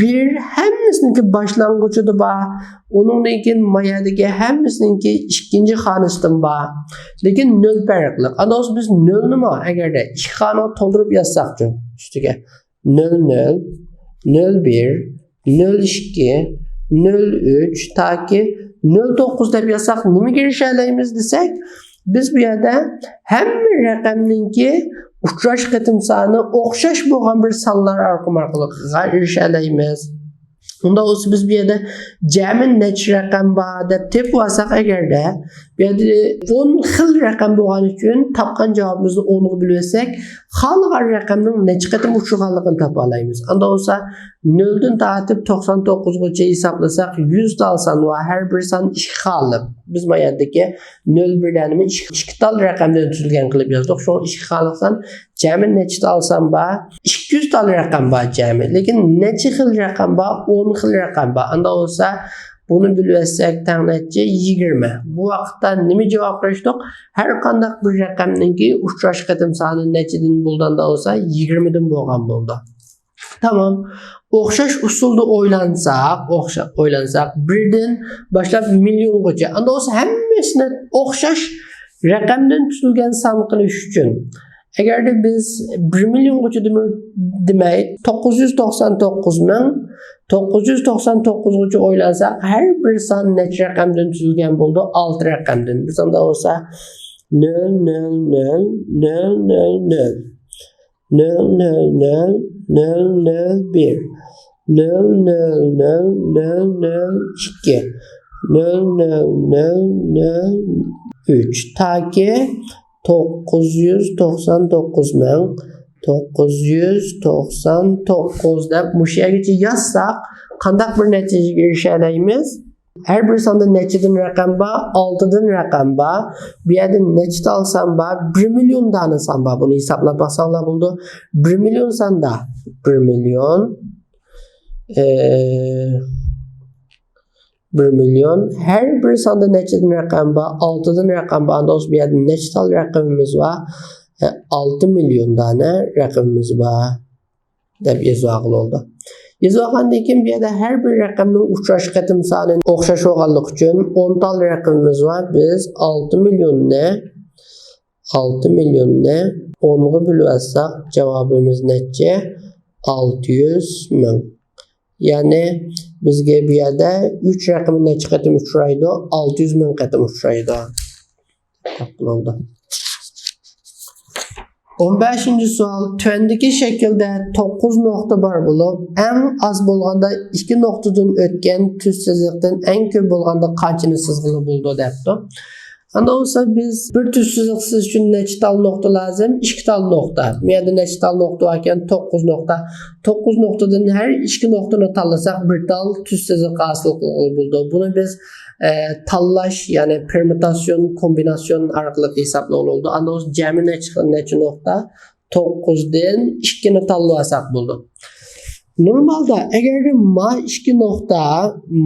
بىر ھەممىسىنىڭكى باشلانغۇچىدا بار، ئۇنىڭدىن كېيىن ما يەردىكى ھەممىسىنىڭكى ئىككىنچى خانىسىدىن بار. لېكىن نۆل پەرقلىق. ئاندىن بولسا بىز نۆلنىمۇ ئەگەردە ئىككى خانىغا تولدۇرۇپ يازساقچۇ ئۈستىگە؟ نۆل نۆل، نۆل بىر، نۆل ئىككى، نۆل ئۈچ تاكى نۆل توققۇز دەپ يازساق نېمىگە ئېرىشەلەيمىز دېسەك، بىز بۇ يەردە ھەممە رەقەمنىڭكى ئۇچراش قېتىم سانى ئوخشاش بولغان بىر سانلار ئارقىلىق ئېرىشەلەيمىز. ئۇنداق بولسا بىز بۇ يەردە جەمئىي نەچچە رەقەم بار دەپ تېپىۋالساق ئەگەردە، بۇ يەردە ئون خىل رەقەم بولغان ئۈچۈن تاپقان جاۋابىمىزنى ئونغا بۆلۈۋەتسەك، خالىغان رەقەمنىڭ نەچچە قېتىم ئۇچرىغانلىقىنى تاپالايمىز. ئاندىن بولسا نۆلدىن تارتىپ توقسان توققۇزغىچە ھېسابلىساق، يۈز تال سان بار، ھەر بىر سان ئىككى خالىق. بىز ما يەردىكى نۆل بىرلەرنىمۇ ئىككى، ئىككى تال رەقەمدىن تۈزۈلگەن قىلىپ يازدۇق. شۇڭا ئىككى خالىق سان جەمئىي نەچچە تال سان بار؟ ئىككى يۈز تال رەقەم بار جەمئىي. لېكىن نەچچە خىل رەقەم بار؟ ئون خىل رەقەم بار. ئانداق بولسا بۇنى بۆلۈۋەتسەك تەڭ نەچچە؟ يىگىرمە. بۇ ۋاقىتتا نېمە جاۋاب بېرىشتۇق؟ ھەر قانداق بىر رەقەمنىڭكى ئۇچراش قېتىم سانى نەچچىدىن بولىدۇ؟ ئانداق بولسا يىگىرمىدىن بولغان بولىدۇ. تامام. ئوخشاش ئۇسۇلدا ئويلانساق، ئوخشا-، ئويلانساق، بىردىن باشلاپ مىليونغىچە. ئاندىن بولسا ھەممىسىنى ئوخشاش رەقەمدىن تۈزۈلگەن سان قىلىش ئۈچۈن، ئەگەردە بىز بىر مىليونغىچە دېمە-، دېمەي، توققۇز يۈز توقسان توققۇز مىڭ توققۇز يۈز توقسان توققۇزغىچە ئويلانساق، ھەر بىر سان نەچچە رەقەمدىن تۈزۈلگەن بولىدۇ؟ ئالتە رەقەمدىن. بىز ئانداق بولسا نۆل نۆل نۆل نۆل نۆل نۆل، نۆل نۆل نۆل نۆل نۆل بىر، نۆل نۆل نۆل نۆل نۆل ئىككى، نۆل نۆل نۆل نۆل ئۈچ تاكى توققۇز يۈز توقسان توققۇز مىڭ توققۇز يۈز توقسان توققۇز دەپ مۇشۇ يەرگىچە يازساق، قانداق بىر نەتىجىگە ئېرىشەلەيمىز؟ ھەر بىر ساندا نەچچىدىن رەقەم بار؟ ئالتىدىن رەقەم بار. بۇ يەردە نەچچە تال سان بار؟ بىر مىليون دانە سان بار. بۇنى ھېسابلاپ باقساڭلار بولىدۇ. بىر مىليون ساندا، بىر مىليون، ئە، بىر مىليون. ھەر بىر ساندا نەچچىدىن رەقەم بار؟ ئالتىدىن رەقەم بار. ئاندىن بۇ يەردە نەچچە تال رەقىمىمىز بار؟ ئە، ئالتە مىليون دانە رەقىمىمىز بار دەپ يېزىۋالغىلى بولىدۇ. يېزىۋالغاندىن كېيىن بۇ يەردە ھەر بىر رەقەمنىڭ ئۇچراش قېتىم سانى ئوخشاش بولغانلىقى ئۈچۈن ئون تال رەقىمىمىز بار. بىز ئالتە مىليوننى، ئالتە مىليوننى ئونغا بۆلۈۋەتسەك، جاۋابىمىز نەچچە؟ ئالتە يۈز مىڭ. يەنى بىزگە بۇ يەردە ئۈچ رەقىمى نەچچە قېتىم ئۇچرايدۇ؟ ئالتە يۈز مىڭ قېتىم ئۇچرايدۇ. بولدى. ئون بەشىنچى سوئال. تۆۋەندىكى شەكىلدە توققۇز نۇقتا بار بولۇپ، ئەڭ ئاز بولغاندا ئىككى نۇقتىدىن ئۆتكەن تۈز سىزىقتىن ئەڭ كۆپ بولغاندا قانچىنى سىزغىلى بولىدۇ دەپتۇ. ئاندىن بولسا بىز بىر تۈز سىزىق سىزىش ئۈچۈن نەچچە تال نۇقتا لازىم؟ ئىككى تال نۇقتا. بۇ يەردە نەچچە تال نۇقتا باركەن؟ توققۇز نۇقتا. توققۇز نۇقتىدىن ھەر ئىككى نۇقتىنى تاللىساق، بىر تال تۈز سىزىق ھاسىل قىلغىلى بولىدۇ. بۇنى بىز ئە، تاللاش، يەنى پېرمۇتاتسىيون، كومبىناتسىيون ئارقىلىق ھېسابلىغىلى بولىدۇ. ئاندىن بولسا جەمئىي نەچچە، نەچچە نۇقتا؟ توققۇزدىن ئىككىنى تاللىۋالساق بولىدۇ. نورمالدا ئەگەردە ما ئىككى نۇقتا،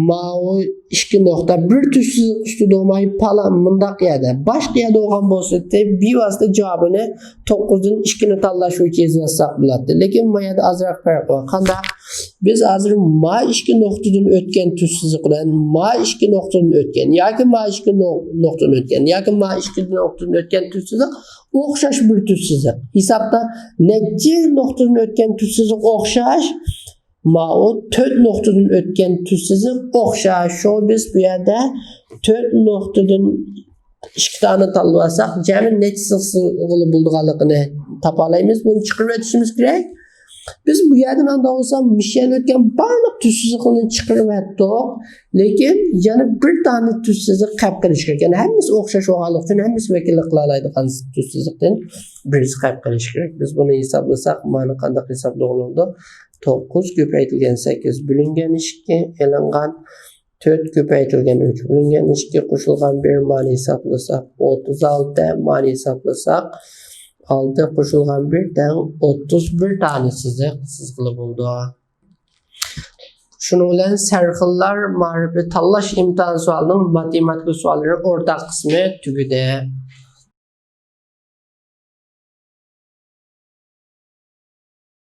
ماۋۇ ئىككى نۇقتا بىر تۈز سىزىق ئۈستىدە بولماي پالان مۇنداق يەردە، باشقا يەردە بولغان بولسا، بىۋاسىتە جاۋابىنى توققۇزدىن ئىككىنى تاللاش بويىچە يېزىۋالساق بولاتتى. لېكىن ما يەردە ئازراق پەرق بار. قانداق؟ بىز ھازىر ما ئىككى نۇقتىدىن ئۆتكەن تۈز سىزىق بىلەن ما ئىككى نۇقتىدىن ئۆتكەن ياكى ما ئىككى نۇ-، نۇقتىدىن ئۆتكەن ياكى ما ئىككى نۇقتىدىن ئۆتكەن تۈز سىزىق ئوخشاش بىر تۈز سىزىق. ھېسابتا نەچچە نۇقتىدىن ئۆتكەن تۈز سىزىق ئوخشاش؟ ماۋۇ تۆت نۇقتىدىن ئۆتكەن تۈز سىزىق ئوخشاش. شۇڭا بىز بۇ يەردە تۆت نۇقتىدىن ئىككى دانە تاللىۋالساق، جەمئىي نەچچە سىزىق سىزغىلى بولىدىغانلىقىنى تاپالايمىز. بۇنى چىقىرىۋېتىشىمىز كېرەك. بىز بۇ يەردىن ئاندىن بولسا مۇشۇ يەردە ئۆتكەن بارلىق تۈز سىزىقلارنى چىقىرىۋەتتۇق. لېكىن يەنە بىر دانە تۈز سىزىق قېلىپ قېلىشى كېرەك. يەنى ھەممىسى ئوخشاش بولغانلىقى ئۈچۈن ھەممىسى ۋەكىللىك قىلالايدىغان تۈز سىزىقتىن بىرسى قېلىپ قېلىشى كېرەك. بىز بۇنى ھېسابلىساق، مانا قانداق ھېسابلىغىلى بولىدۇ؟ توققۇز كۆپەيتىلگەن سەككىز بۆلۈنگەن ئىككى ئېلىنغان. تۆت كۆپەيتىلگەن ئۈچ بۆلۈنگەن ئىككى قوشۇلغان بىر، مانى ھېسابلىساق ئوتتۇز ئالتە، مانى ھېسابلىساق ئالتە قوشۇلغان بىر تەڭ ئوتتۇز بىر دانە سىزىق سىزغىلى بولىدۇ. شۇنىڭ بىلەن سەرخىللار مائارىپى تاللاش ئىمتىھان سوئالىنىڭ ماتېماتىكا سوئاللىرى ئورتاق قىسمى تۈگىدى.